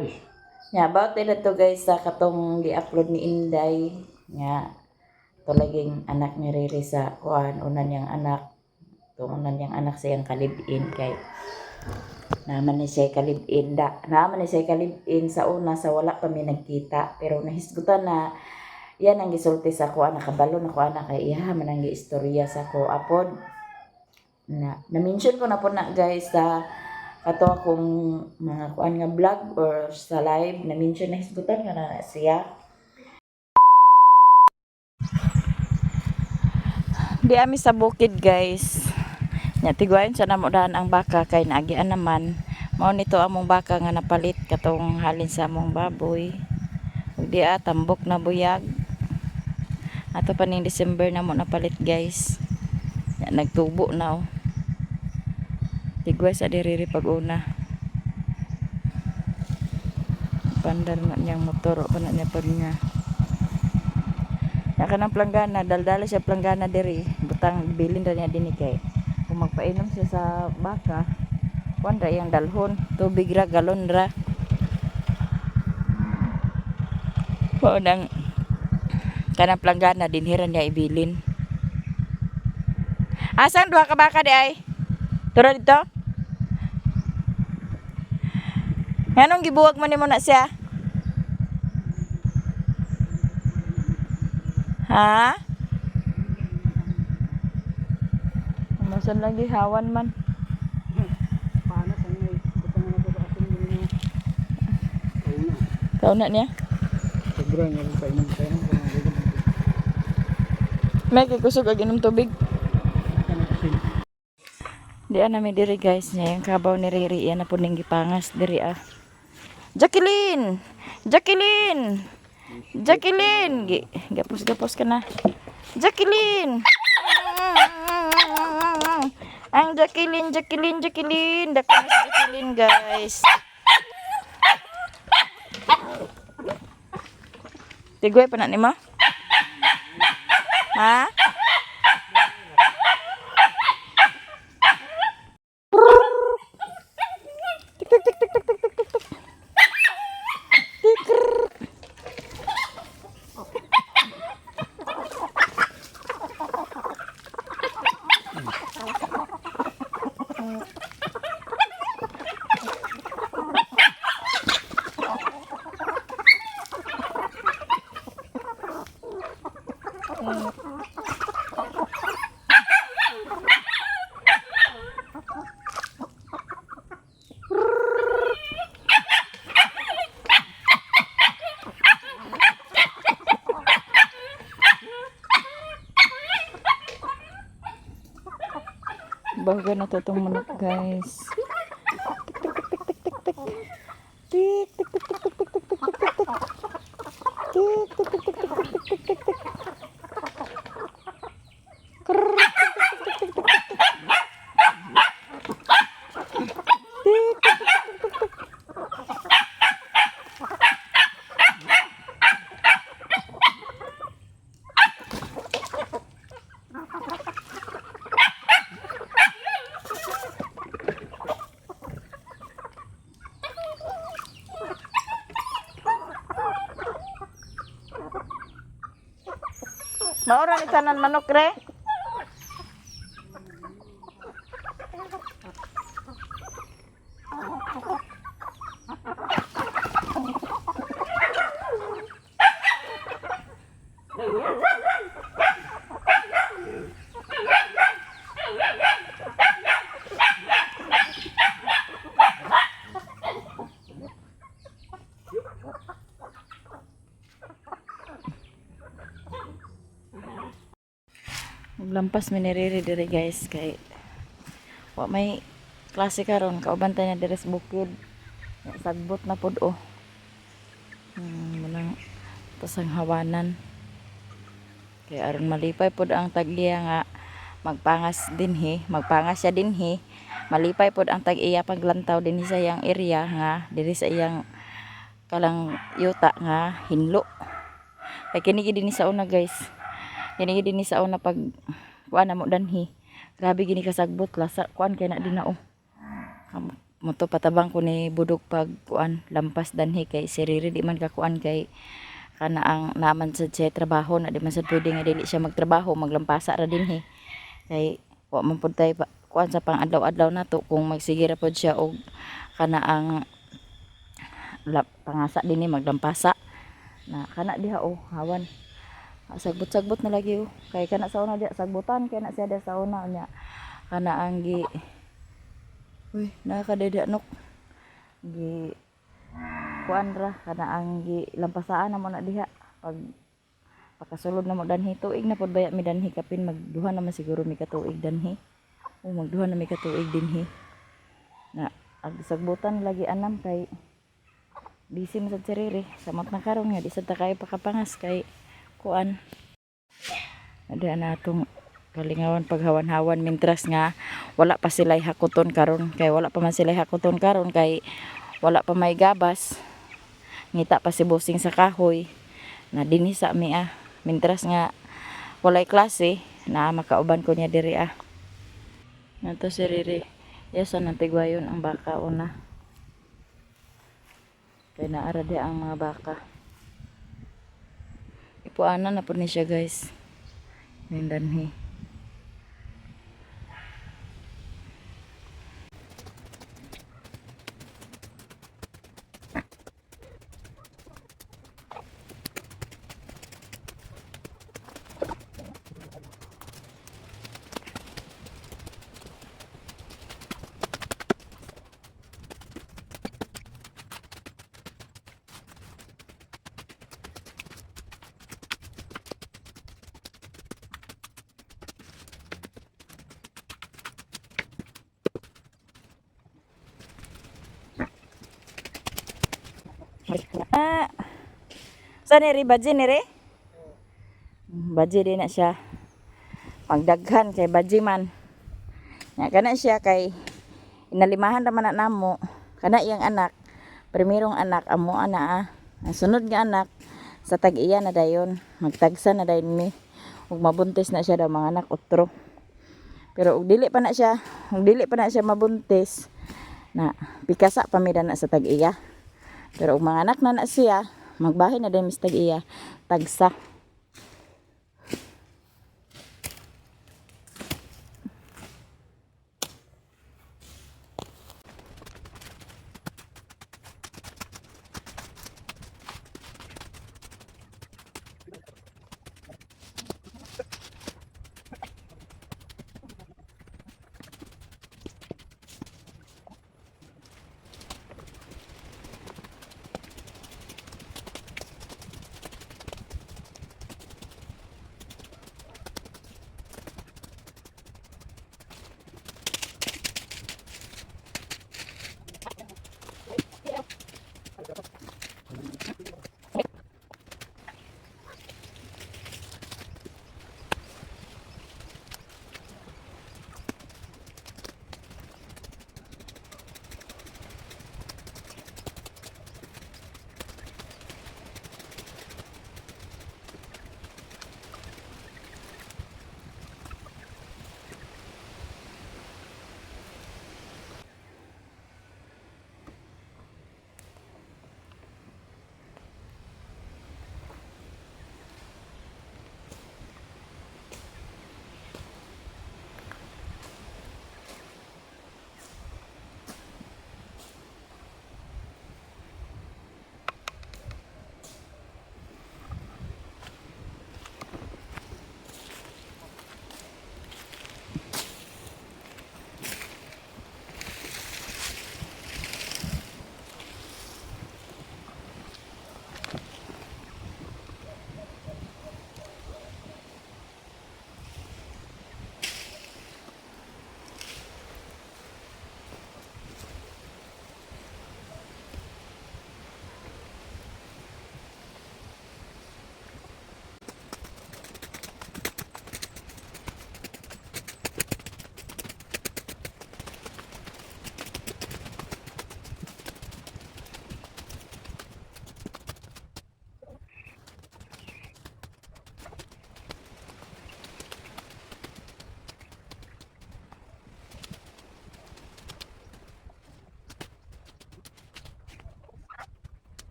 Guys. Nga, about din na to, guys, sa katong gi-upload ni Inday. Nga, to laging anak ni Rere sa kuan, una niyang anak. Itong una niyang anak sa iyang kalibin kay naman ni siya kalibin da naman ni siya kalibin sa una sa wala pa mi nagkita, pero nahisgutan na yan ang gisulti sa ako, anak, kabalo na ko anak kay iya man ang giistorya sa ko apod na na-mention ko na po na, guys, sa kato akong mga kuan nga vlog or sa live na mention na hisgutan nga na siya. Di ami sa bukid, guys. Nya tigwayon sa namo daan ang baka kay naagian naman. Mao nito among baka nga napalit katong halin sa among baboy. Ug di ah, tambok na buyag. Ato pa ning December na mo napalit, guys. Nya, nagtubo na oh. Tigway sa diriri pag una. Pandar na niyang motor o na niya pag niya. Ya kanang planggana, daldala siya planggana diri. Butang bilin ra niya dinhi kay kung magpainom siya sa baka, kuan ra iyang dalhon, tubig ra, galon ra. Mao nang kanang planggana dinhi ra niya ibilin. Asan duha ka baka di ay? Tura dito. Nganong gibuwag man nimo na siya? Ha? Masan lagi hawan man. Panas ang may butang na ko asin din. Kauna. Kauna niya. Sobra nga rin painom painom ko ng gugod. May kikusog ag inom tubig. Kanang asin. Di ana mi diri, guys, niya yung kabaw ni Riri iya na po ning gipangas diri ah. Jacqueline! Jacqueline! Jacqueline! Gi gapos-gapos ka na. Jacqueline! Ang Jacqueline, Jacqueline, Jacqueline. Dako na si Jacqueline, guys. Tigway pa na nimo? Ha? Tik tik tik tik tik tik tik tik tik. Tik. Krrr. Bago na to itong manok, guys. Tik tik tik tik tik tik. Tik tik tik tik tik tik tik tik tik tik. Tik tik tik tik tik tik tik tik tik. Krrr, tik tik tik tik tik tik tik. Tik tik tik tik tik tik. Maura ni tanan manok re. Maglampas mi ni Riri diri, guys, kay wa may klase karon, kauban ta niya diri sa bukid. Sagbot na pod oh. Munang tas ang hawanan. Kay aron malipay pod ang tag-iya nga magpangas dinhi, magpangas siya dinhi. Malipay pod ang tag-iya paglantaw dinhi sa iyang area nga diri sa iyang kalang yuta nga hinlo. Kay kini gid dinhi sa una, guys. Kini gid dinhi sa una pag kuan na mo danhi. Grabe gini kasagbot lasa kuan kay na din na oh. Mo to patabang ko ni Budok pag kuan lampas danhi kay si Riri di man kakuan kay kana ang naman sad siya trabaho na di man sad pwede nga dili siya magtrabaho, maglampasa ra dinhi kay wa man pud tay kuan sa pang adlaw-adlaw nato kung magsige ra pod siya og kana ang pangasa dinhi, maglampasa na kana diha. Oh, hawan. Ah, sagbot-sagbot na lagi oh. Kay kana sa una diha sagbutan kay na siya diha sa una nya kana ang gi, uy, nakadeda nok gi kuan ra kana ang gi lampasaan na mo na diha. Pag pakasulod na mo danhi, tuig na pod baya mi danhi, kapin magduha naman siguro mi katuig danhi o magduha na mi katuig dinhi na ag sagbutan lagi anam kay busy man sad si Riri. Samot na karon nga di sad ta kayo pakapangas kay kuan. Ada na atong kalingawan paghawan-hawan mintras nga wala pa sila hakuton karon, kay wala pa man sila hakuton karon kay wala pa may gabas, ngita pa si Busing sa kahoy na dinhi sa mi ah. Mintras nga walay klase na makauban ko niya diri ah. Nato si Riri, yes, ang tigwayon ang baka una kay naara di ang mga baka. Ipuanan na po ni siya, guys. Nindanhi. Ah. Sa ni ri baji ni ri? Baji din na siya. Pagdaghan kay baji man. Nya kana siya kay inalimahan ra man na namo. Kana iyang anak, primerong anak amo ana ah. Ang sunod nga anak sa tag-iya na dayon, magtagsa na dayon mi. Ug mabuntis na siya daw mga anak otro. Pero og dili pa na siya, og dili pa na siya mabuntis na pikasa pa mi na sa tag-iya. Pero og mga anak na na siya, magbahin na din mis tag-iya, tagsa.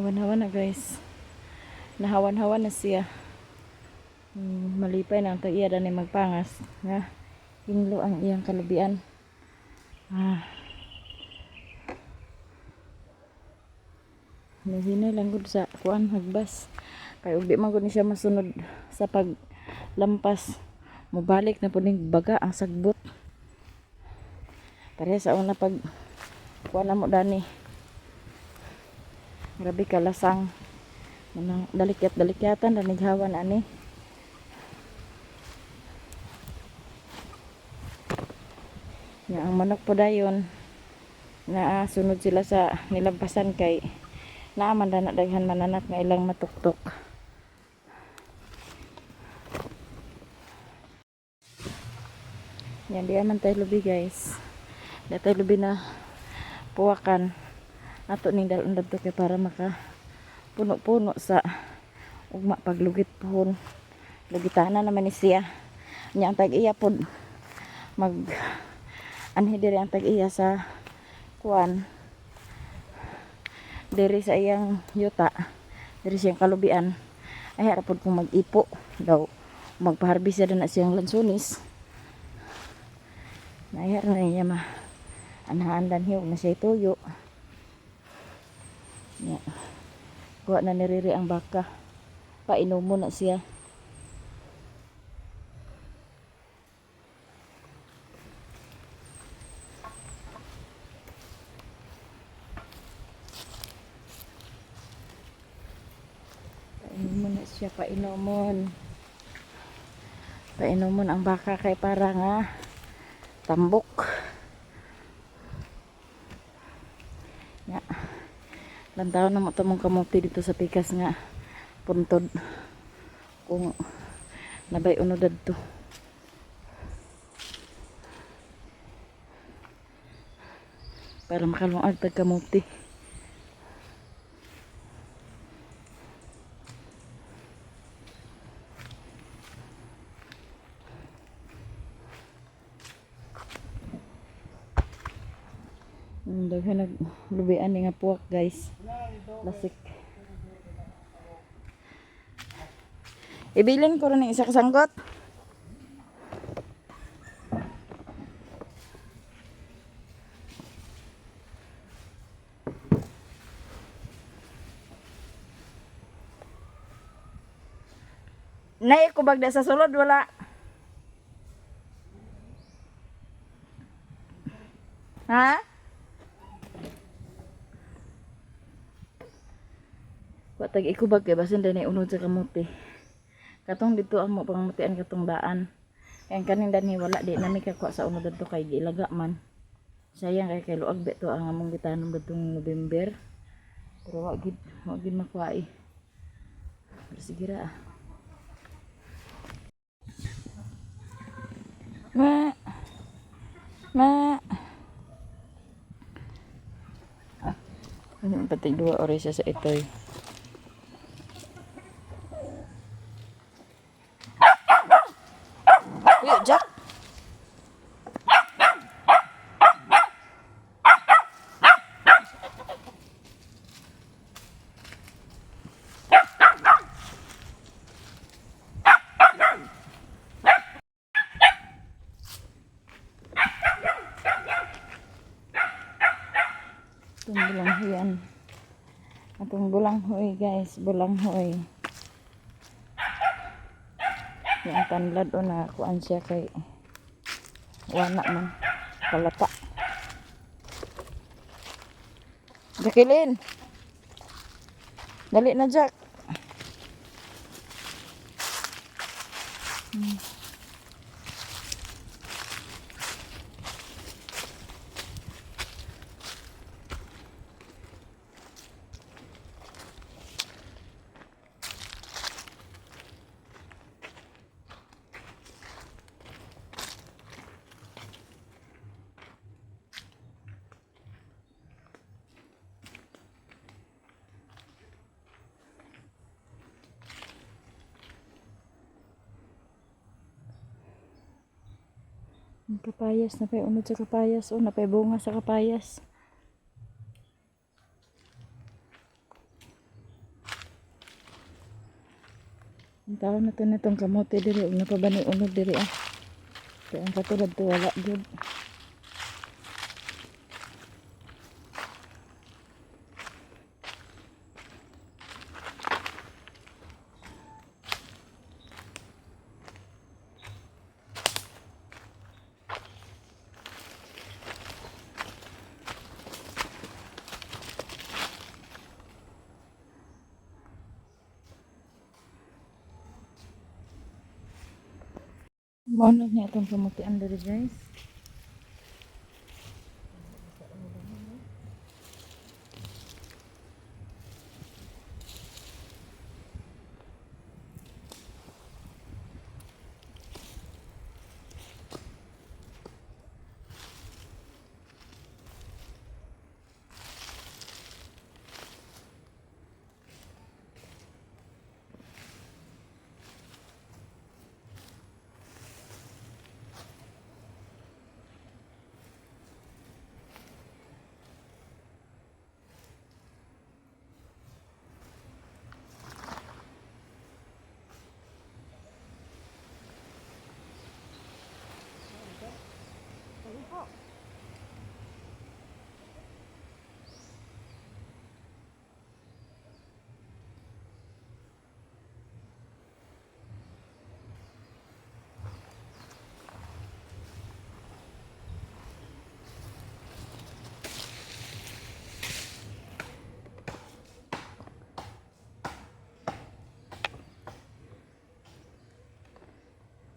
Hawan-hawan na, guys. Nahawan-hawan na siya. Malipay na ang tag-iya dani magpangas. Nga, hinlo ang iyang kalubian. Ah. Nahinay lang gud sa kuan hagbas. Kay ug di man gud ni siya masunod sa paglampas. Mobalik na pud ning baga ang sagbot. Pareha sa una pag kuan na mo dani. Grabe kalasang. Manang dalikyat-dalikyatan danighawan ani. Nga ang manok po dayon na sunod sila sa nilampasan kay naa man na daghan mananap nga ilang matuktok. Yan, di man tayo lubi, guys. Di tayo lubi na puwakan. Ato ning dalon dadto kay para maka puno-puno sa ugma paglugit pohon. Lugitana naman ni siya. Nya ang tag-iya pod mag anhi diri ang tag-iya sa kuan diri sa iyang yuta, diri siyang kalubian, ay harap pod kung mag-ipo daw, magpaharbis siya na siyang lansunis. Nahihar na niya ma anahan danhiw na siya tuyo. Ya. Kuha na ni Riri ang baka, painom na siya. Painomon na siya, painomon. Painomon ang baka kay para nga tambok. Ya. Lantaw na mo tamong kamote dito sa pikas nga puntod. Kung nabay unod dadto. Para makalungag tag kamote. Daghan nag lubian ni nga puwak, guys. Lasik. Ibilin ko rin ang isa kasanggot. Nay, kubag da sa sulod, wala. Ha? Wa tag ikubag kay basin dinay unod sa kamote. Katong dito ang mo pangmutian katong daan. Kay ang kaning danhi wala, di nami kakuha sa unod dadto kay gilaga man. Sayang kay kay luag be to ang among gitanom dadtong November. Pero wa gid makuha eh. Pero sige ra ah. Ma. Ma. Ano pati duha oras siya sa itoy. Uy, Jack. Itong bulanghoyan. Itong bulanghoy, guys. Bulanghoy. Yung tanlad o na kuan siya kay wana man kalata. Jacqueline! Dali na, Jack. Ang kapayas, napay unod sa kapayas. Oh, napay bunga sa kapayas. Tawon na to nitong kamote diri ug napa ba ni unod diri ah. Kay ang katulad to wala gyud. Mao na niya itong kamotean diri, guys.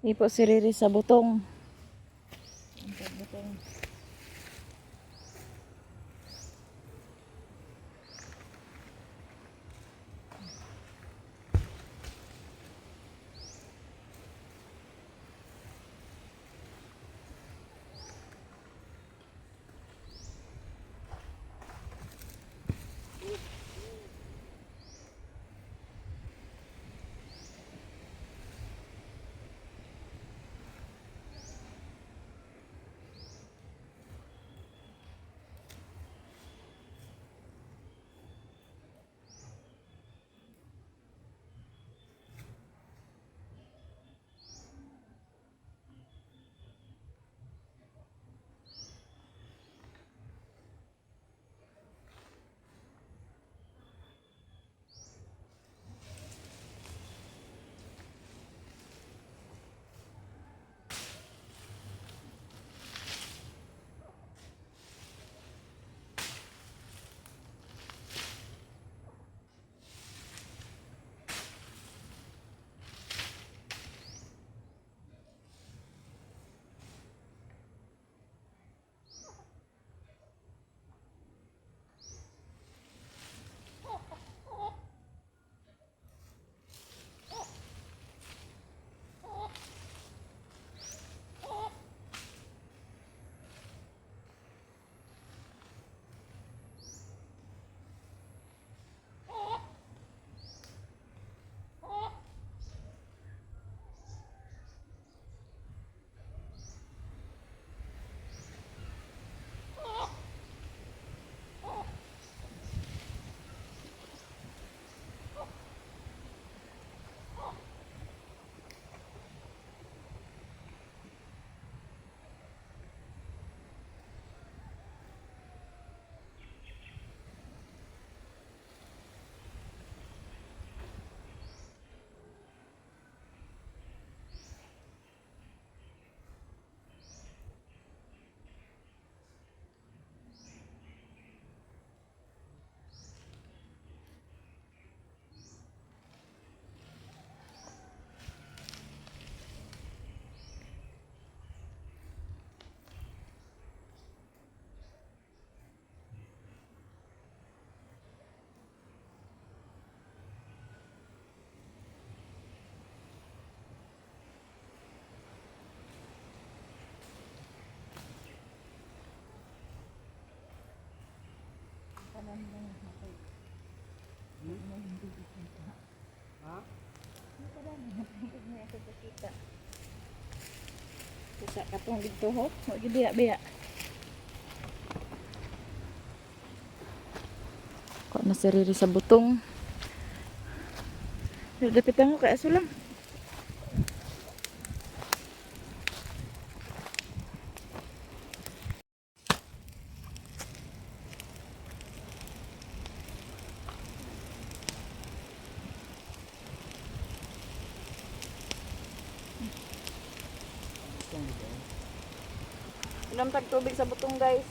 Ipo si Riri sa butong. Ang butong. Ha? Sa katong didto ho, wa gyud diya biya. Ko na si Riri sa butong. Pero dapitan ko kay aso lang. Butong dito. Inom tag tubig sa butong, guys.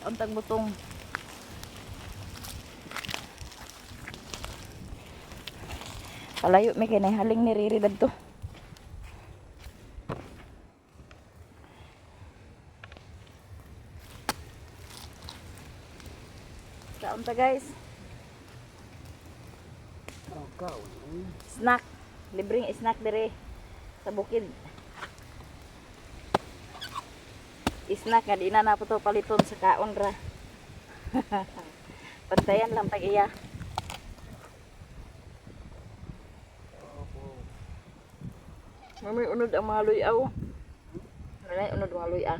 Ang tag butong. Palayo may kay haling ni Riri dadto. Kaon ta, guys. Oh, kaon. Snack. Libreng snack dire sa bukid. Snack nga di na na po to paliton sa kaon ra. Pantayan lang tag iya. Mamay unod ang mga luyaw. Wala unod mga luya.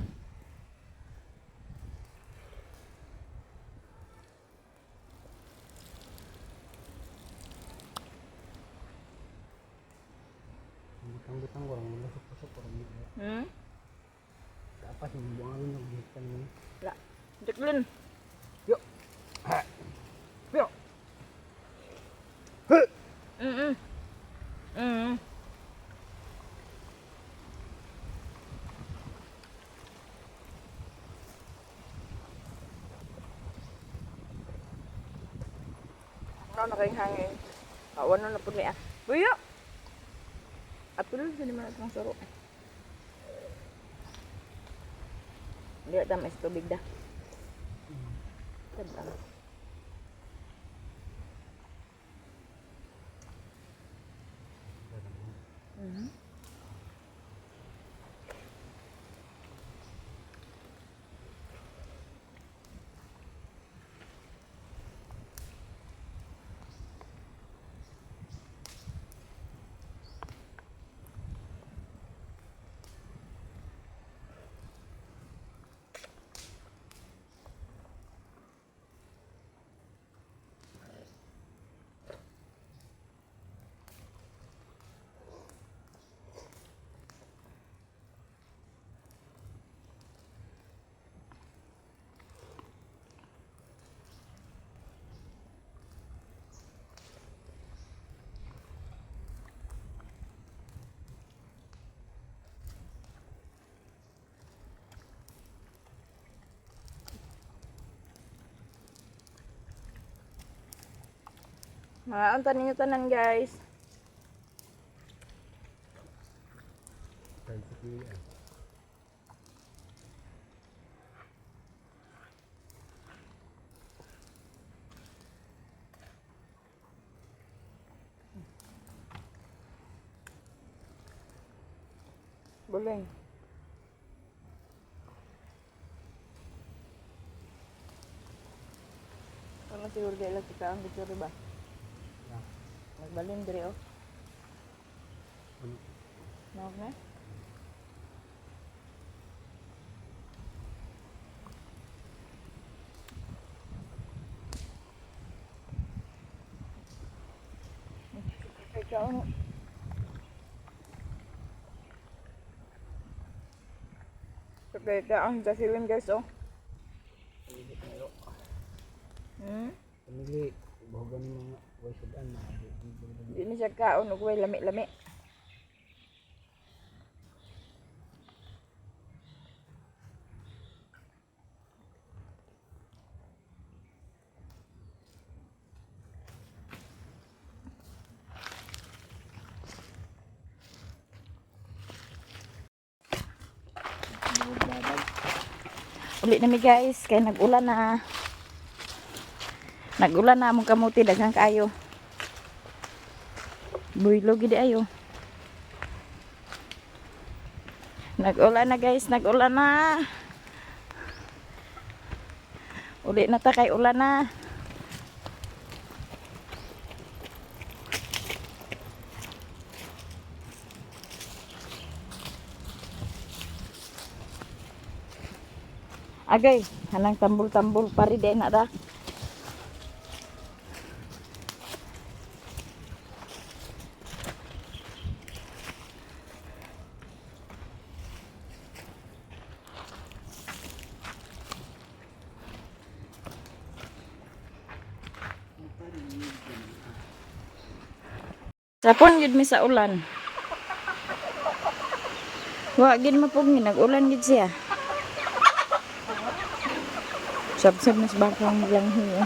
Butang-butang ko lang. Lusok-lusok ko lang. Hmm? Kapas yung buwangan yung gihitan mo. Wala. Jacqueline. Yo! Ha! Yo! Mm. Mm. Ano na kayong hangin? Kawan na po niya. Buyo! Apil, hindi man natin suro. Hindi na tama tubig da. Tabang. Mga unta ninyo tanan, guys. Buleng. Ano siguro kayo lang kita ang picture ba? Magbalin dire oh. Ano? Nawag na? Ikaw. Okay, kaya ang gasilin, guys, oh. Hmm? Pamili, buhogan ng mga wasudan na. Hindi ni siya kaon og way lami-lami. Uli na mi, guys, kay nag-ulan na. Nag-ulan na among kamuti daghan kaayo. Buylo gid ayo. Nag-ulan na, guys, nag-ulan na. Uli na ta kay ulan na. Agay, hanang tambol-tambol pari din na da. Sapon gid mi sa ulan. Wa gid mapugni, nag-ulan gid siya. Sab-sab na sa bakang lang hiyo.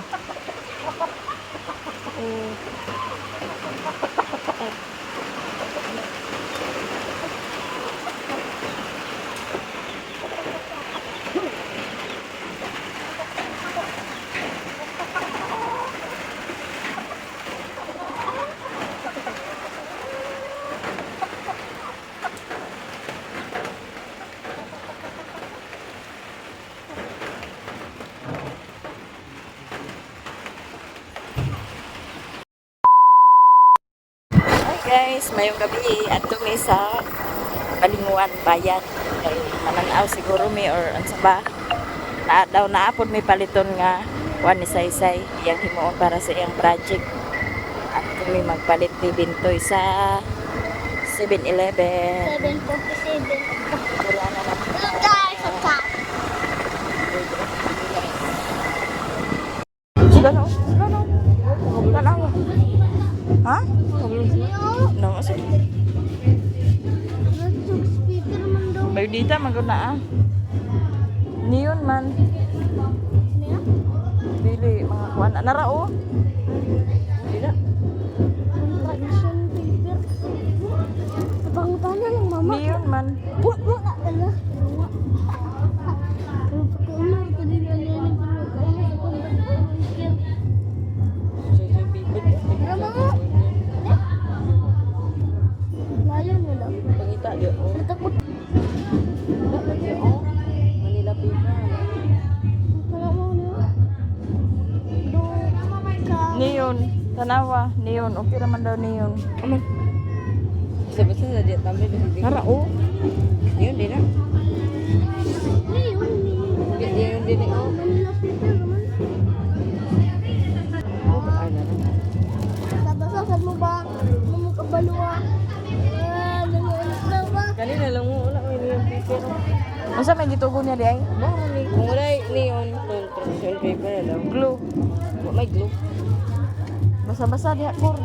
Hi guys, mayong gabi adto mi sa Palinguan Bayan. Kay mananaw siguro mi or unsa ba. Na daw naapod mi paliton nga kuan ni Saysay iyang himuon para sa iyang project. Adto mi magpalit ni Bintoy sa 7-Eleven. 7:47. Wala na naman. Hello guys, what's up? Sila na, sila na. Tanawa. Ha? No, asa? Speaker man daw. Bayo dita man na ah. Niyon man. Niya? Dili mga kuan nara oh. Dili. Construction paper. Pangutana lang mama. Niyon man. Wa wa ala. Wa. Pero pagkauna ko din ano yan pero kauna sa kong Pero mama. Layo na lang. Pangita di oh. Natakot. Lagi oh. Manila Paper. Wala mo na. Do ka. Niyon. Tanawa, niyon. Okay raman daw niyon. Aman. Basta sa di tambi di. Nara oh. Yun di na. Ngayon, Yun di na oh. Manila paper naman. Oh, ay na na. Sabasasad mo ba? Mamukabalo ah. Ah, nanganak na ba? Kanina lang mo wala may neon paper. Unsa may gitugo niya di ay? Mao ni kung wala neon construction paper na lang. Glue. Wa may glue. Basa-basa diha kor.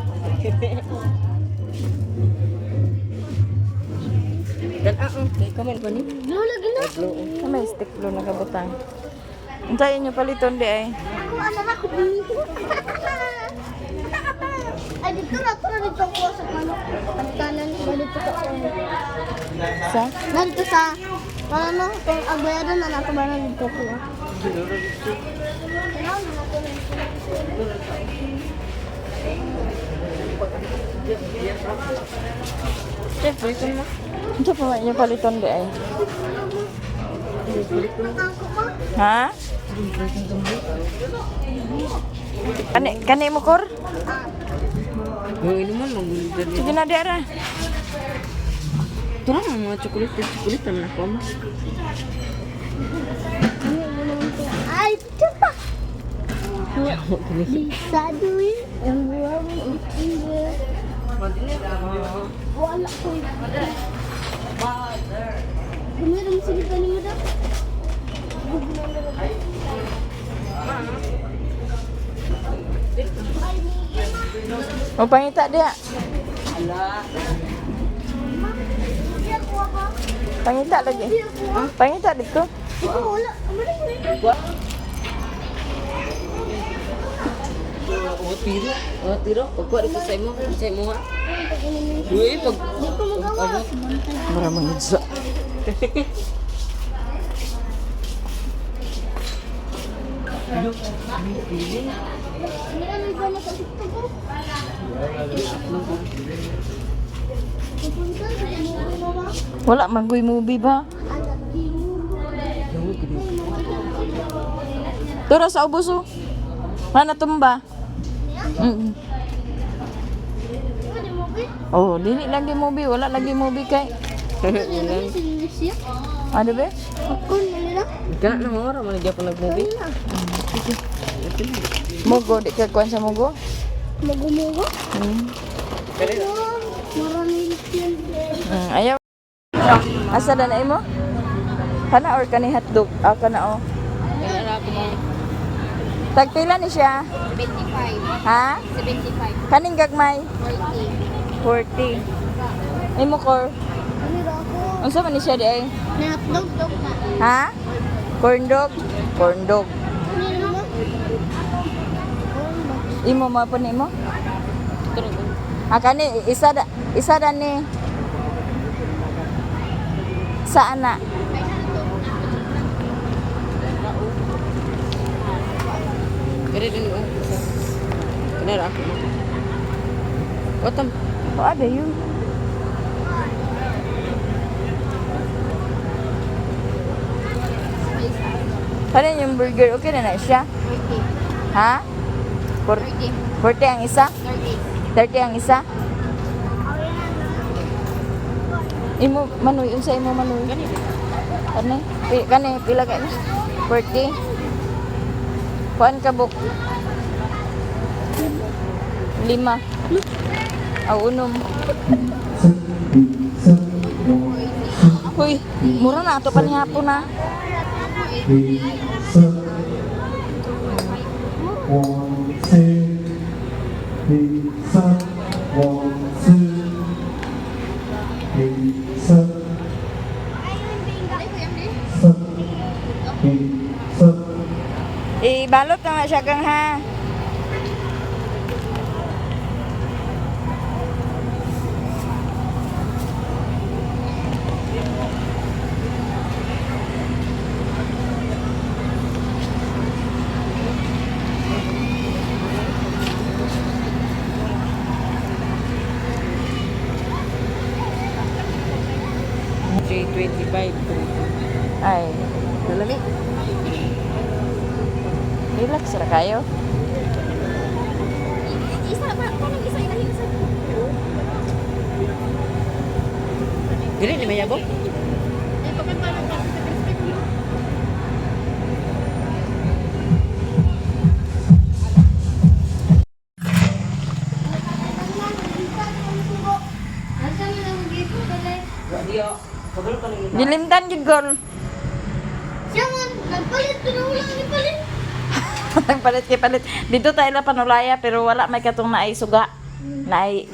Dan ah, kay kaman pa ni. Glue lagi na. Glue. Sa may stick glue nakabutang. Unsa inyo paliton di ay? Ako ano na ko Ay, dito na. Ito na dito ko sa ano. Pagkanan. Dito sa ano. Sa? Nandito sa ano, kung agbayaran na nato ba na dito ko. Ano na nato Chef, palitan mo. Unsa pa man inyo paliton di ay? Ang ko ba? Ha? Kani kani mo kor? Yung inuman magulo dali. Sige na di ara. Ito lang mga chocolate, chocolate naman ako. Ma. Ay, picture pa. Bisa duit yang gua mau tinggal. Wala ko. Gumira mo sige pa niyo daw. O pangita diha. Pangita lagi. Pangita dito. Ito wala. Ano Oh, tiro. Oh, tiro. Pagkuha dito sa imo ha. Uy, pag Di ko magawa. Mura mangidsa. Hindi ano ba na sa TikTok ko? Pupunta sa movie mo ba? Wala man ko'y movie ba? Anak di movie. Turo sa ubos oh. Mana tumba? Mm. Ano movie? Oh, dili lagi movie, wala lagi movie kay. Ano siya? Ano be? Ako nila. Kana na mga man gyapon nag-movie. Mugo di ka kuan sa mugo? Magumugo? Mm. Maraming yan. Ayaw. Asa na na imo? Kana or kani hotdog? Ah, kana oh. Tagpila ni siya? 75. Ha? 75. Kaning gagmay? 40. 40. Imo core. Ano ra ako? Unsa man ni siya di ay? Na hotdog dog na. Ha? Corn dog? Corn dog. Ano mo? Imo mo po nimo? Ah, kani isa da ni. Sa ana. Kani din oh. Kani ra ako. Watam. O ada yun. Kani yung burger, okay na na siya? 40. Ha? 40 ang isa? 30. 30 ang isa? Imo manoy unsa imo manoy? Kani? Kani pila ka ni? 40. Kuan ka buk? Lima. Aw unom. Huy, mura na ato pa ni hapon na. 3, 1, 2, 3, 1, 2, 3, 7, 3, 7. Ibalot na nga siya kang ha. 325. Ay, Nalami. relax ra kayo. Isa ba? Kanang isa ilahin sa. Dili ni mayabo. Ay, kapag parang sa perspective. Asa man ang gipo balay? Diyo. Kabalo pa nang Dilimtan jud gol. Siya man, nagpalit pero wala ni palit. Nagpalit kay palit. Dito tayo la panulaya pero wala may katong naay suga. Naay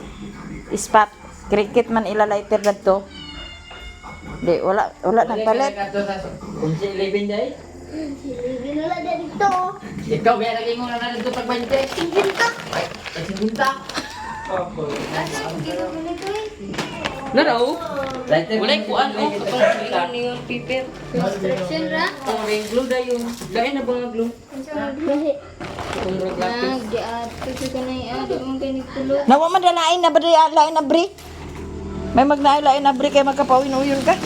ispat. Cricket man ila lighter dadto. Di wala wala nagpalit. Kung si 11 day. Wala na dito. Ikaw ba lagi mo na dito pag 20. Ginta. Pag 50. Asa ang gipo balay ko eh? Naraw. Walay kuan oh katong ingon ni yung paper. Construction ra. Oh, may glue da yung. Lain na ba nga glue? Katong murag lapis. Nag-ato sa kanay ado mong kanigtulo. Nawa man dalain na ba di lain na brick? May magnaay lain na brick kay magkapawin-uyon ka.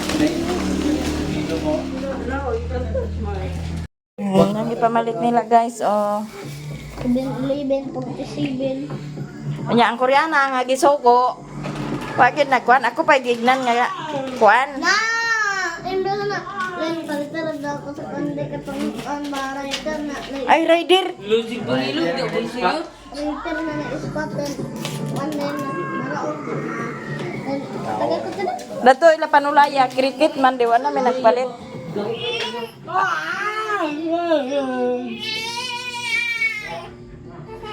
Ayun ang ipamalit nila guys oh. 11, 47. Unya ang Koreana nga gisugo. Wagid na kuan ako pa gignan nga kuan. Na! Indo na. Lang palitan na ako sa kande katong an ba rider na na Ay rider. Lusig bungilog di ako sa'yo. rider na na spot then one then maraot. Then tagal ko tanan. Dato ila panulaya cricket man di wala may nagpalit.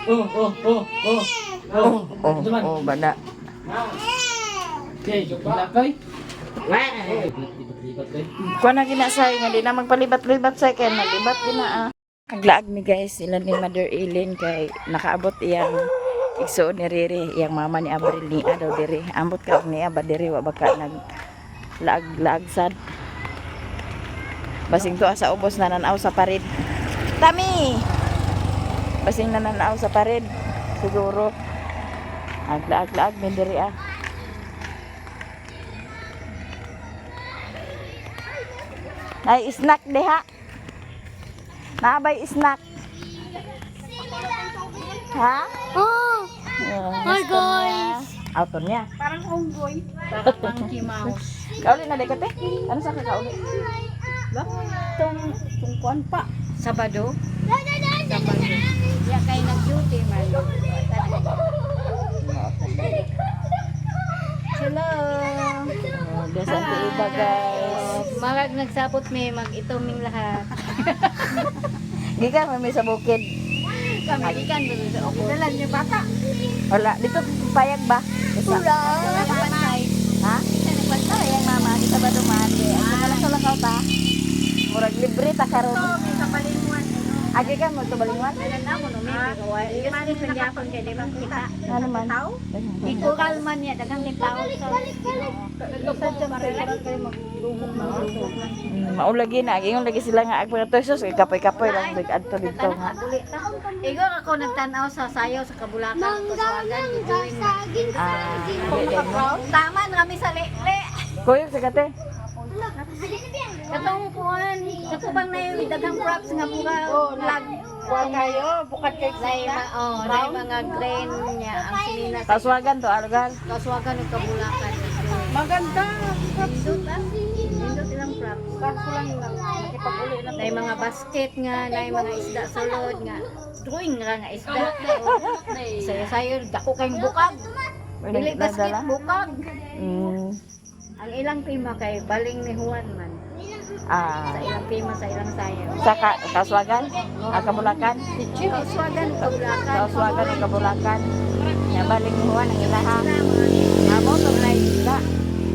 Oh. Oh, oh, bana. Okay, lapay. Libat-libat kay. Kuan na ginasay nga di na magpalibat-libat say kay nalibat gina ah. Naglaag mi guys sila ni Mother Eileen kay nakaabot iyang igsuon ni Riri, iyang mama ni Abril ni daw diri. Ambot ka og niya ba diri wa baka nag laag-laag sad. Basing tuwa sa ubos nananaw sa parid. Tami! Basing nananaw sa parid. Siguro. Aglaag-laag mi diri ah. Ay, snack diha. Naabay snack. Ha? Oh! Hi guys. Auto niya. Parang unggoy. Monkey mouse. Kauli na deka te. Ano sa kakauli? Tong tong kuan pa. Sabado. Sabado. Ya kay nag-duty man. Hello. Oh, Biasa ang iba guys. Marag nagsapot mi mag itoming lahat. Gikan man mi sa bukid. Kami gikan sa okay. Dalan niyo baka. Wala. Dito payag ba? Isa. Ha? Ang mama, kita ba dumati? Ay, sa lakaw ta? Murag libre ta karon. Agi ka mo tubalingwan? Ano man? Ikural man niya, daghang tao. Maulagi na gingon lagi sila nga ag mga sus kay kapoy-kapoy lang big adto dito nga. Igo ako nagtan-aw sa sayaw sa Kabulakan. Mangga, mangga, saging, Ah, saging. dili mo. Tama na kami sa le. Kuyog sa kate. Katong kuan, katubang na yung daghang props nga buka lag. Kuha kayo, bukad kay Nay ma oh, nay mga grain niya ang sinina sa Kaswagan to alugar. Kaswagan ug Kabulakan. Maganda. Nindot ah. Nindot ilang props. Kaso lang na nakipag-uli na. Nay mga basket nga, nay mga isda sulod nga. Drawing nga nga isda. Sayo-sayo dako kayong bukag. Dili basket bukag. Ang ilang tema kay baling ni Juan man. Ah, Sa ilang tema sa ilang sayo. sa kaswagan, ah, Kabulakan. Kaswagan Kabulakan. Kaswagan ug Kabulakan. Nya baling huwan ang ilaha. Amo to na isda.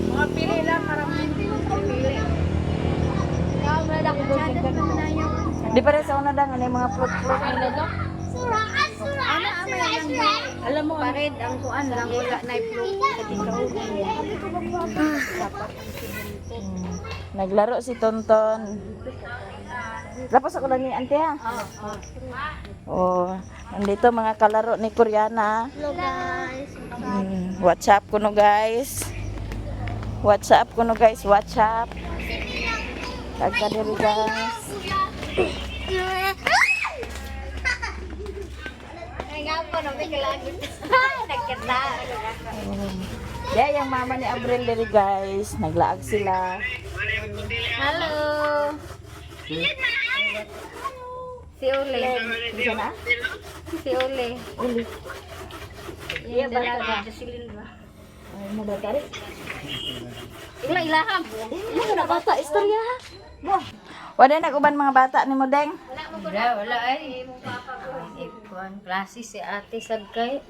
Mga pili lang, marami. Pili. Di pare sa una dang ano yung mga fruit-fruit. Suraan, suraan, suraan, suraan. Alam mo, pared ang kuan lang wala na fruit. Naglaro si Tonton. Tapos ako lang ni ante ha. Oh, nandito mga kalaro ni Koreana. Hello guys. What's up kuno guys? What's up kuno guys? What's up? Tagka diri guys. Ay nga po, no, may kalagit. Nagkita. Yeah, yung mama ni Abril diri guys. Naglaag sila. Hello. Si Ole. Isa na? Si Ole. Uli. Iya, balaga. Ay, mo ba tari? Ila ilaham. Mo na bata istorya. Bo. Wala nag-uban mga bata ni mo deng. Wala, wala ay. Kuan klase si Ate Sagkay.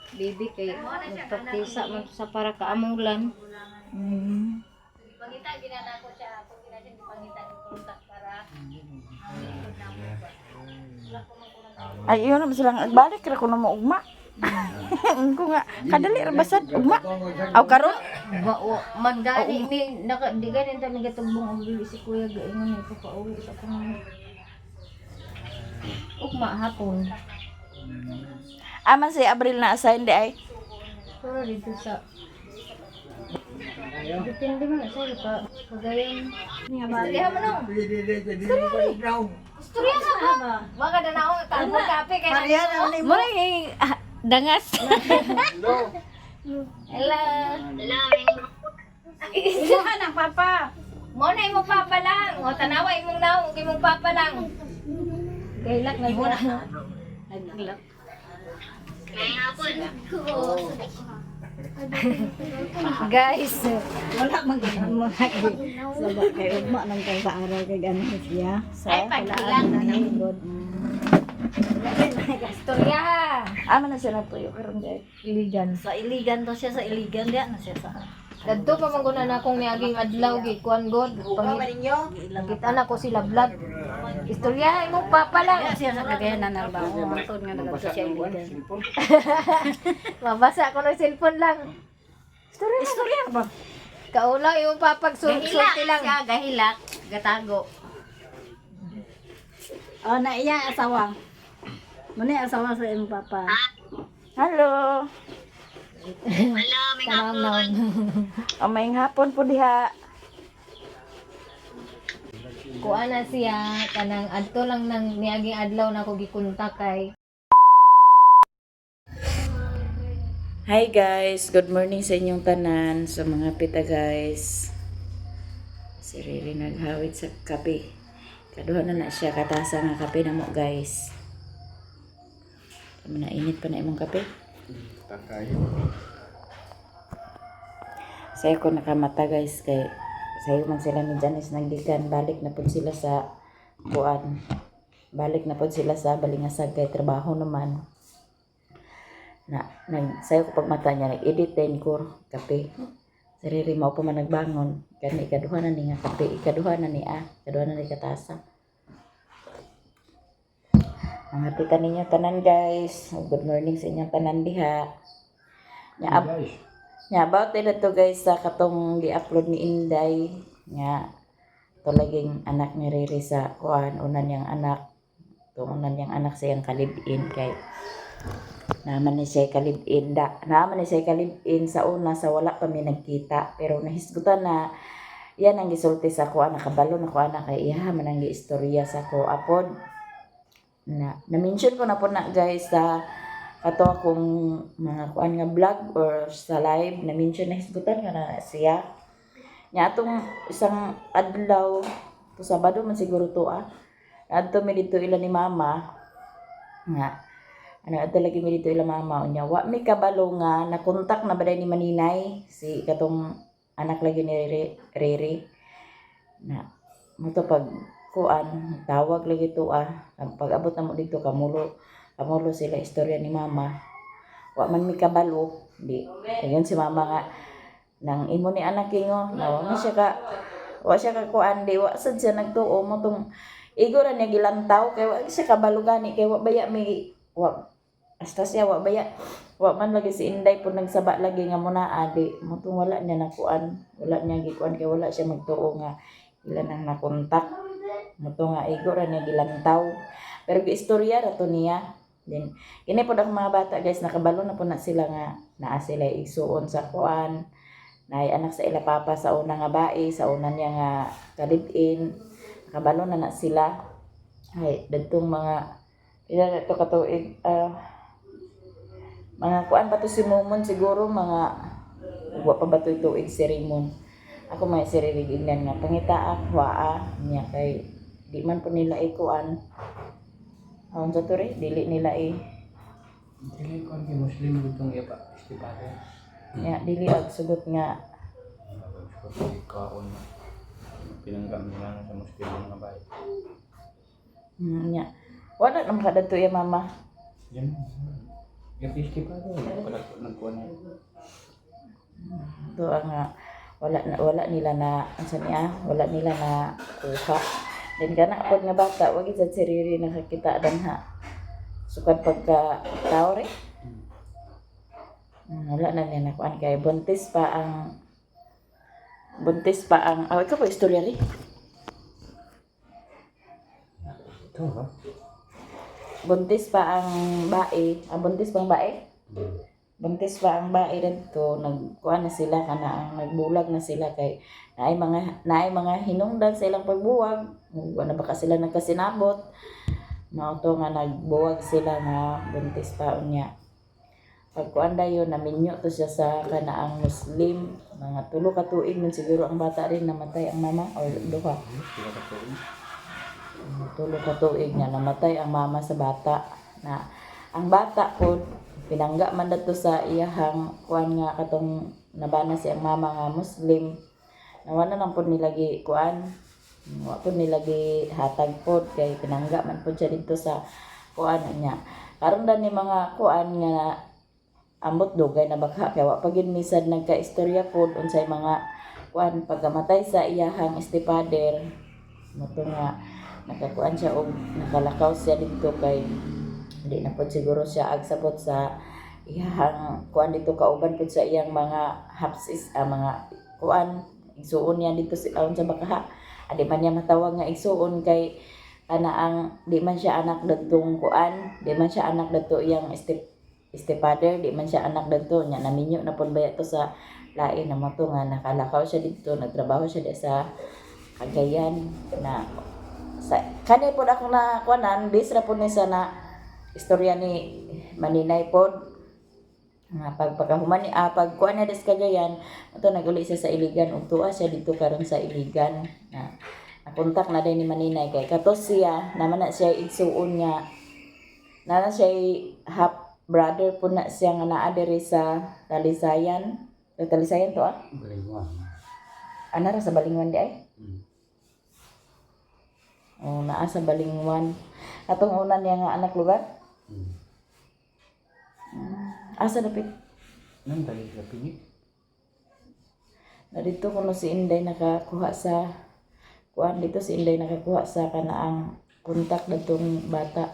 Bibi kay nagpraktisa man sa para kaamulan. Ay, yun naman silang balik ra ko na mo ugma. Ko nga kadali ra basad ugma. Aw karon Ba, o, man gani mi naka di gani ta mi gatugbong ang bibi si kuya gaingon ni papauwi sa kong ugma hapon. Aman si Abril na assign di ay. Pero dito sa Depende man sa pa kagayan. Istorya mo no. Istorya ka ba? Baka na na ako tabo kape kay Mo dangas. Hello. Hello. ng papa. Mo na imong papa lang. O tanawa imong naong ug imong papa lang. Gailak na siya. Guys, Wala man ganun mo na kay saba kay ugma nang kay sa araw kay ganun siya. ay pagkilang. Istorya. Aman na siya nagtuyo karon di ay. Iligan. Sa iligan to siya, sa iligan diya na siya sa. Dadto pa man guna na akong miaging adlaw gi kuan god. Pangit kita na ko sila vlog. Istorya imong papa lang. Diya siya sa Cagayan na narbaho. Matod nga nagadto siya iligan. Mabasa ko ng cellphone lang. Istorya, istorya ba? Kaulaw imong papa sulti lang. Siya gahilak, gatago. Oh, na iya asawa. Muna asawa sa imong papa. Hello. Tanaw O may hapon po diha. Kuan na siya kanang adto lang nang niaging adlaw na ko gikontak kay Hi guys, good morning sa inyong tanan, sa mga pita guys. Si Riri naghawid sa kape. Kaduha na na siya katasa nga kape na mo guys. Tama na init pa na imong kape. Sayo ko nakamata guys kay sayo man sila ni Janice nagdikan balik na pud sila sa kuan. Balik na pud sila sa Balingasag kay trabaho naman. Na nagsayo ko pagmata niya, nag-edit din ko kape. Si Riri mao pa man nagbangon. Kani ikaduha na ni nga kape, ikaduha na ni ah, ikaduha na ni katasa. Ang happy ta ninyo tanan, guys. Good morning sa inyong tanan diha. Nya ab nya about din to, guys, sa katong gi-upload ni Inday nga to laging anak ni Riri sa kuan, una niyang anak. Tong una niyang anak sa iyang kalibin kay naman ni siya kalibin da naman ni siya kalibin sa una sa wala pa mi nagkita, pero nahisgutan na yan ang gisulti sa ako, nakabalo na ko ana kay iya man ang giistorya sa ko apod na na-mention ko na po na, guys, sa kato akong mga kuan nga vlog or sa live. Na-mention, na hisgutan ko na siya nya atong isang adlaw to, Sabado man siguro to ah. Adto mi dito ila ni mama nga ano, adto lagi mi dito ila mama. Unya wa mi kabalo nga nakontak na ba ni Maninay si katong anak lagi ni Riri, Riri na mo to. Pag kuan, tawag lagi to ah. Pag abot na mo dito, kamulo kamulo sila istorya ni mama. Wa man mi kabalo di ayun si mama nga nang imo ni anak ingo na wa man siya ka, wa siya ka kuan, di wa sad siya nagtuo mo tong igo ra niya gilantaw kay wa siya kabalo gani kay wa baya mi, wa hasta siya wa baya, wa man lagi si Inday po nagsaba lagi nga muna adi mo tong wala niya nakuan, wala niya gikuan kay wala siya magtuo nga ilan ang nakontak mo to nga igo ra niya gilantaw, pero giistorya ra to niya. Then kini pod ang mga bata, guys, nakabalo na po na sila nga naa sila igsuon sa kuan, naay anak sa ila papa sa una nga bae, sa una niya nga kalibin. Nakabalo na na sila. Ay, dadtong mga pila na to katuig, ah, mga kuan pa to si Momon siguro, mga wa pa ba to tuig si Raymond. Ako may si Riri gignan nga pangita waa niya kay di man po nila ikuan. Aon sa to re, dili nila i Dili ko ang Muslim gutong iya pa istipate. Nya dili og sugot nga. Kaon na. Pinanggam nila na sa Muslim nga bahay. Nya. Wala na makadadto ya mama. Yan. Yung istipate pala nagkuan na. To ang nga wala na, wala nila na unsa niya, wala nila na kuha. Then kana pod nga bata, wag gid sad si Riri nakakita danha. Sukad pagka tao re. Wala na niya nakuan kay buntis pa ang oh, ikaw pa istorya ri. Ito ba? Buntis pa ang bae, ang buntis pang bae. Buntis pa ang bae dadto, nagkuan na sila kana ang nagbulag na sila kay naay mga hinungdan sa ilang pagbuwag. Wa na baka sila nagkasinabot. Mao to nga nagbuwag sila nga buntis pa. Unya pagkuan dayon, naminyo to siya sa kanaang Muslim. Mga 3 ka tuig man siguro ang bata rin namatay ang mama or duha. Sila ka to. 3 ka tuig nga namatay ang mama sa bata na ang bata po pinangga man dato sa iyahang kuan nga katong nabana siyang mama nga Muslim na wala lang pod nila gi kuan, wa pod nila gi hatag pod kay pinangga man pod siya dito sa kuan niya. Karon dan ni mga kuan nga ambot dugay na baka kay wa pa gyud misad nagkaistorya pod unsay mga kuan pagkamatay sa iyahang stepfather. Mo to nga nakakuan siya og nakalakaw siya dito kay hindi na pod siguro siya agsabot sa iyahang kuan dito, kauban pod sa iyang mga hapsis ah, mga kuan igsuon niya dito si aon sa bakaha. Adi man niya matawag nga igsuon kay ana ang di man siya anak dadtong kuan, di man siya anak dadto iyang stepfather, di man siya anak dadto niya. Naminyo na pod baya to sa lain na mo to nga nakalakaw siya dito, nagtrabaho siya di sa Cagayan na sa kani pod ako na kuanan base ra pod ni sa na istorya ni Maninay pod nga pagpakahuman ni ah, pag kuan niya des Cagayan ato, naguli siya sa Iligan ug tuwa siya dito karon sa Iligan na nakontak na din ni Maninay kay katos siya naman na siya igsuon nga na siya half brother po na siya nga naa diri sa Talisayan. Sa Talisayan to ah. Balingwan. Ana ra sa Balingwan di ay. Oh, naa sa Balingwan. Atong una niya nga anak lugar. Asa dapit? Nang dali sa pinik. Na dito kuno si Inday nakakuha sa kuan dito si Inday nakakuha sa kanaang kontak datong bata.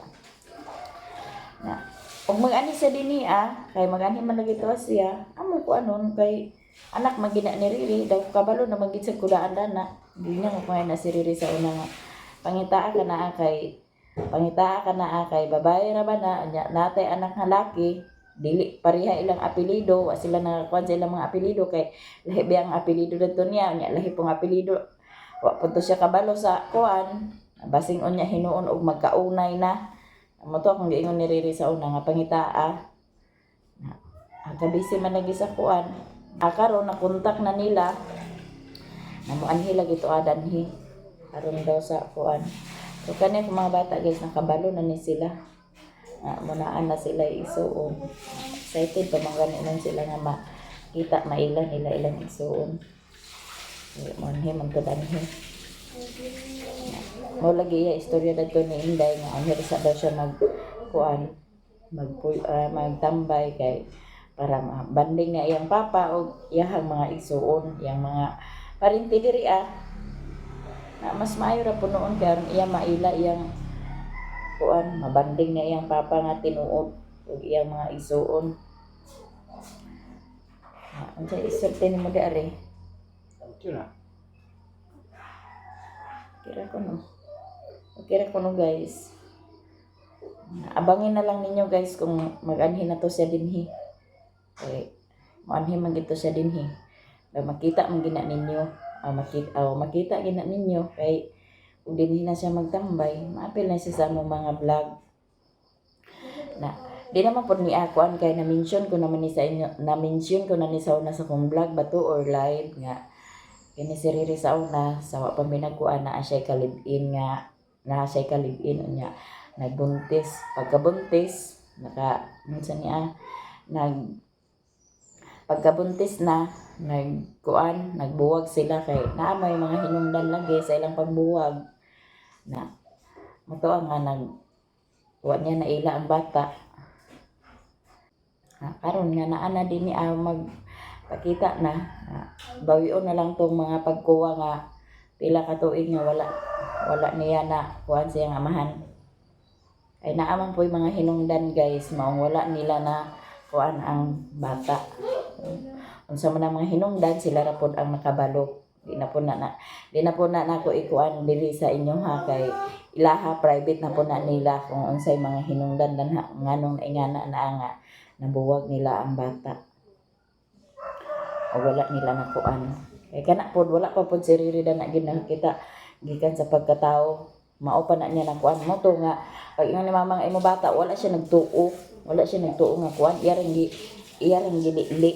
Na og mag-ani siya dinhi ah, kay mag-anhi man lagi to siya. Amo ko anon kay anak man gina ni Riri daw kabalo na man gid sa kudaan dana. Di niya ko na si Riri sa una nga pangitaa ka na ah, kay pangitaa ka na ah, kay babae ra ba na nya natay anak nga laki dili pareha ilang apelyido, wa sila nakakuan sa ilang mga apelyido kay lahi ba ang apelyido dadto niya, unya lahi pong apelyido, wa pud to siya kabalo sa kuan, basing unya hinuon og magkaunay na mo to akong giingon ni Riri sa una nga pangitaa na ang kabisi man lagi sa kuan. Ah, karon na kontak na nila na moanhi lagi to adanhi aron daw sa kuan. So kani akong mga bata guys, nakabalo na ni sila. Ah, munaan na sila isuon. Excited pa man gani man sila nga makita maila nila ilang isuon. Monhe man to danhi. Mo lagi iya istorya dadto ni Inday nga anhi sa daw siya mag kuan mag magtambay kay para banding na iyang papa o iyahang mga igsuon, iyang mga parinti diri ah. Na mas maayo ra po noon kay aron iya maila iyang kuan, mabanding na iyang papa nga tinuod ug iyang mga igsuon. Ah, unsa isulti nimo di ari? Ito na. Kira ko no. Kira ko no guys. Abangin na lang ninyo guys kung mag-anhi na to siya dinhi. Okay. Moanhi man gito siya dinhi. Daw makita man gina ninyo. Ah, makita, oh, makita gina ninyo kay ug dinhi na siya magtambay. Maapil na siya sa among mga vlog. Na di naman po ni akuan kay na-mention ko naman ni sa inyo, na-mention ko na ni sa una sa kong vlog ba to or live nga kini si Riri sa una sa wa pa binagkuan na siya kalib-in nga na siya kalib-in unya nagbuntis, pagkabuntis naka unsa niya nag pagkabuntis na nagkuan nagbuwag sila kay naa may mga hinungdan lagi sa ilang pagbuwag na matuwa nga nag wa niya naila ang bata. Ah, karon nga naa na din ni ah, magpakita na ah, bawion na lang tong mga pagkuha nga pila ka tuig nga wala wala niya na kuan siyang amahan ay naaman po yung mga hinungdan guys, maong wala nila na kuan ang bata. Unsa man ang mga hinungdan, sila ra pod ang nakabalo. Di na po na nako ikuan diri sa inyo ha kay ilaha private na po na nila kung unsay mga hinungdan dan ha, nganong naingana na nga nabuwag nila ang bata o wala nila nakuan. Kay kana pod wala pa pod si Riri na gid nakakita gikan sa pagkatao. Mao pa na niya nakuan mo to nga pag ingon ni mama nga imo bata wala siya nagtuo, wala siya nagtuo nga kuan, iya ring gilili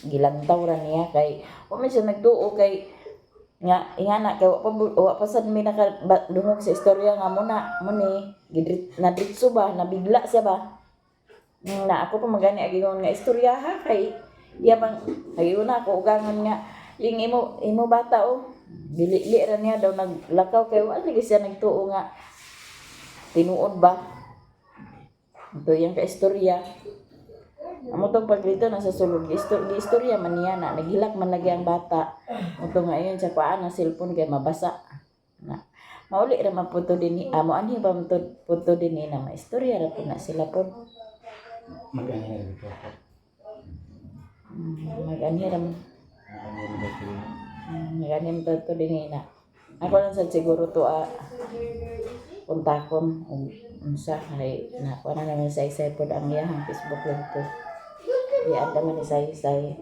gilantaw ra niya kay wa man siya nagtuo kay nga ingana kay wa pa sad mi naka dungog sa istorya nga mo na mo ni gidrit nadritso ba nabigla siya ba. Na ako pa magani agingon nga istorya ha kay iya bang ayo na ako ugangan nga yung imo imo bata oh dili ra niya daw naglakaw kay wala lagi siya nagtuo nga tinuod ba ito yung kaistorya. Amo tong pag dito nasa sulod giistorya man niya na naghilak man lagi ang bata. Mo nga ayon sa kuan ang cellphone kay mabasa na mauli ra man pud to dinhi amo anhi pa man to pud to dinhi na maistorya ra pud na sila pod. Mag-ano na rin ito. Mag-anhi ra man. Mag-ano rin ba sila? Mag-anhi man to dinhi na ako lang sad siguro to ah, kontakon og unsa kay na kuan na naman sa isay pod ang iyahang Facebook lang to. Iyan naman ni Say Say.